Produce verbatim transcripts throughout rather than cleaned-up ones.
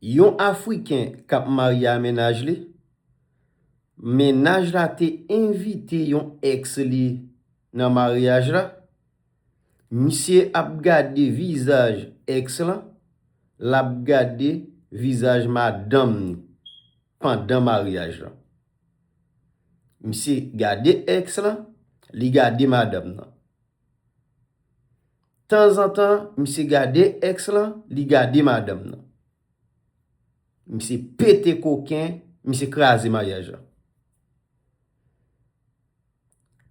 Yon Afriken k ap marye a mennaj li, mennaj la te envite yon èks li nan maryaj la. Misye ap gade vizaj èks lan, l ap gade vizaj madanm ni pandan maryaj la. Misye gade èks lan, li gade madanm nan. Tanzantan, misye gade èks lan, li gade madanm nan. Misye pete koken, misye kraze maryaj la.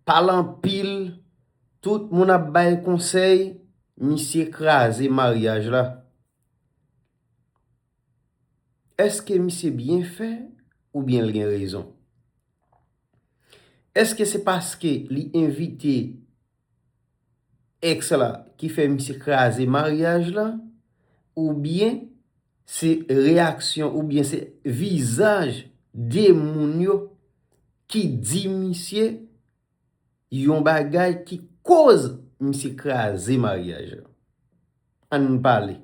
Pale anpil, tout moun ap bay konsèy, misye kraze maryaj la. Èske misye byen fè oubyen l gen rezon? Èske se paske li envite èks la ki fè misye kraze maryaj la? Oubyen se reyaksyon, oubyen se vizaj de moun yo ki di misye yon bagay ki koz misye kraze maryaj la? Ann pale.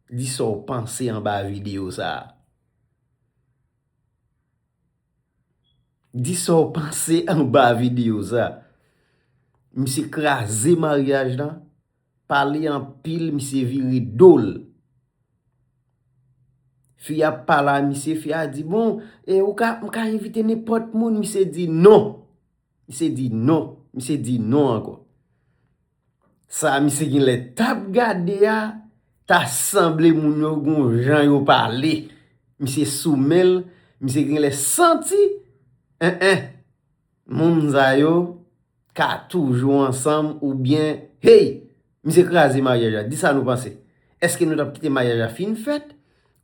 Di sa w panse anba videyo sa a. Di sa w panse anba videyo sa. Misye kraze maryaj lan, pale anpil, misye vire do l. Fi a pale a misye, fi a di, "Bon, e ou ka, m ka envite nenpòt moun?" Misye di, "Non." Misye di, "Non." Misye di, "Non" ankò. Sa misye genlè t ap gade a, ta sanble moun yo gon jan yo pale. Misye sou men l, misye genlè santi, en, en, moun sa yo ka toujou ansanm oubyen, hey, misye kraze maryaj la. Di sa nou panse. Èske nou t ap kite maryaj la fin fèt,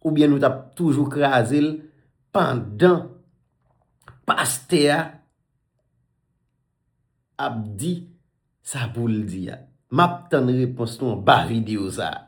oubyen nou t ap toujou kraze l pandan pastè a ap di sa pou l di a? M ap tann repons nou anba videyo sa a.